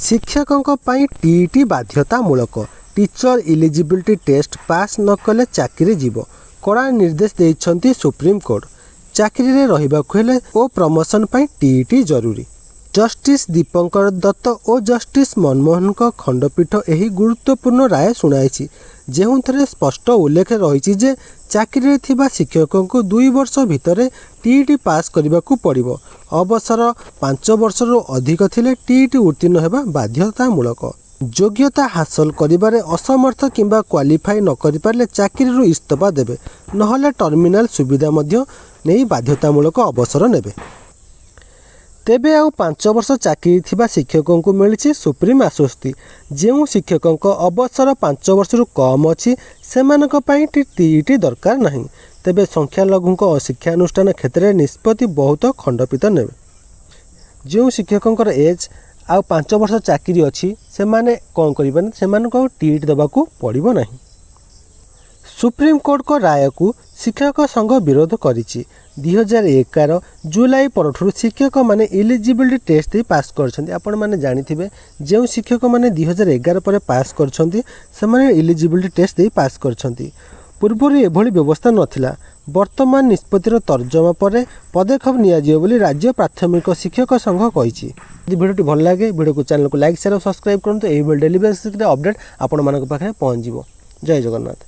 ଶିକ୍ଷକଙ୍କ ପାଇଁ ଟିଇଟି ବାଧ୍ୟତାମୂଳକ। ଟିଚର ଇଲିଜିବିଲିଟି ଟେଷ୍ଟ ପାସ୍ ନ କଲେ ଚାକିରି ଯିବ। କଡ଼ା ନିର୍ଦ୍ଦେଶ ଦେଇଛନ୍ତି ସୁପ୍ରିମକୋର୍ଟ। ଚାକିରିରେ ରହିବାକୁ ହେଲେ ଓ ପ୍ରମୋସନ ପାଇଁ ଟିଇଟି ଜରୁରୀ। ଜଷ୍ଟିସ ଦୀପଙ୍କର ଦତ୍ତ ଓ ଜଷ୍ଟିସ ମନମୋହନଙ୍କ ଖଣ୍ଡପୀଠ ଏହି ଗୁରୁତ୍ୱପୂର୍ଣ୍ଣ ରାୟ ଶୁଣାଇଛି, ଯେଉଁଥିରେ ସ୍ପଷ୍ଟ ଉଲ୍ଲେଖ ରହିଛି ଯେ ଚାକିରିରେ ଥିବା ଶିକ୍ଷକଙ୍କୁ 2 ବର୍ଷ ଭିତରେ ଟିଇଟି ପାସ୍ କରିବାକୁ ପଡ଼ିବ। ଅବସର 5 ବର୍ଷରୁ ଅଧିକ ଥିଲେ ଟିଇଟି ଉତ୍ତୀର୍ଣ୍ଣ ହେବା ବାଧ୍ୟତାମୂଳକ। ଯୋଗ୍ୟତା ହାସଲ କରିବାରେ ଅସମର୍ଥ କିମ୍ବା କ୍ୱାଲିଫାଇ ନ କରିପାରିଲେ ଚାକିରିରୁ ଇସ୍ତଫା ଦେବେ, ନହେଲେ ଟର୍ମିନାଲ ସୁବିଧା ମଧ୍ୟ ନେଇ ବାଧ୍ୟତାମୂଳକ ଅବସର ନେବେ। ତେବେ ଆଉ 5 ବର୍ଷ ଚାକିରି ଥିବା ଶିକ୍ଷକଙ୍କୁ ମିଳିଛି ସୁପ୍ରିମ ଆଶ୍ୱସ୍ତି। ଯେଉଁ ଶିକ୍ଷକଙ୍କ ଅବସର 5 ବର୍ଷରୁ କମ୍ ଅଛି, ସେମାନଙ୍କ ପାଇଁ ଟିଇଟି ଦରକାର ନାହିଁ। ତେବେ ସଂଖ୍ୟାଲଘୁଙ୍କ ଶିକ୍ଷାନୁଷ୍ଠାନ କ୍ଷେତ୍ରରେ ନିଷ୍ପତ୍ତି ବହୁତ ଖଣ୍ଡପୀଠ ନେବେ। ଯେଉଁ ଶିକ୍ଷକଙ୍କର ଏଜ୍ ଆଉ 5 ବର୍ଷ ଚାକିରି ଅଛି, ସେମାନେ କ'ଣ କରିବେ ନା ସେମାନଙ୍କୁ ଆଉ ଟିଇଟି ଦେବାକୁ ପଡ଼ିବ ନାହିଁ। ସୁପ୍ରିମକୋର୍ଟଙ୍କ ରାୟକୁ ଶିକ୍ଷକ ସଂଘ ବିରୋଧ କରିଛି। 2011 ଜୁଲାଇ ପରଠାରୁ ଶିକ୍ଷକମାନେ ଇଲିଜିବିଲିଟି ଟେଷ୍ଟ ଦେଇ ପାସ୍ କରିଛନ୍ତି। ଆପଣମାନେ ଜାଣିଥିବେ, ଯେଉଁ ଶିକ୍ଷକମାନେ 2011 ପରେ ପାସ୍ କରିଛନ୍ତି, ସେମାନେ ଇଲିଜିବିଲିଟି ଟେଷ୍ଟ ଦେଇ ପାସ୍ କରିଛନ୍ତି। ପୂର୍ବରୁ ଏଭଳି ବ୍ୟବସ୍ଥା ନଥିଲା। ବର୍ତ୍ତମାନ ନିଷ୍ପତ୍ତିର ତର୍ଜମା ପରେ ପଦକ୍ଷେପ ନିଆଯିବ ବୋଲି ରାଜ୍ୟ ପ୍ରାଥମିକ ଶିକ୍ଷକ ସଂଘ କହିଛି। ଯଦି ଭିଡ଼ିଓଟି ଭଲ ଲାଗେ, ଭିଡ଼ିଓକୁ ଚ୍ୟାନେଲକୁ ଲାଇକ୍, ସେୟାର ଓ ସବସ୍କ୍ରାଇବ୍ କରନ୍ତୁ। ଏହିଭଳି ଡେଲି ବେସିସ୍ରେ ଅପଡ଼େଟ୍ ଆପଣମାନଙ୍କ ପାଖରେ ପହଞ୍ଚିଯିବ। ଜୟ ଜଗନ୍ନାଥ।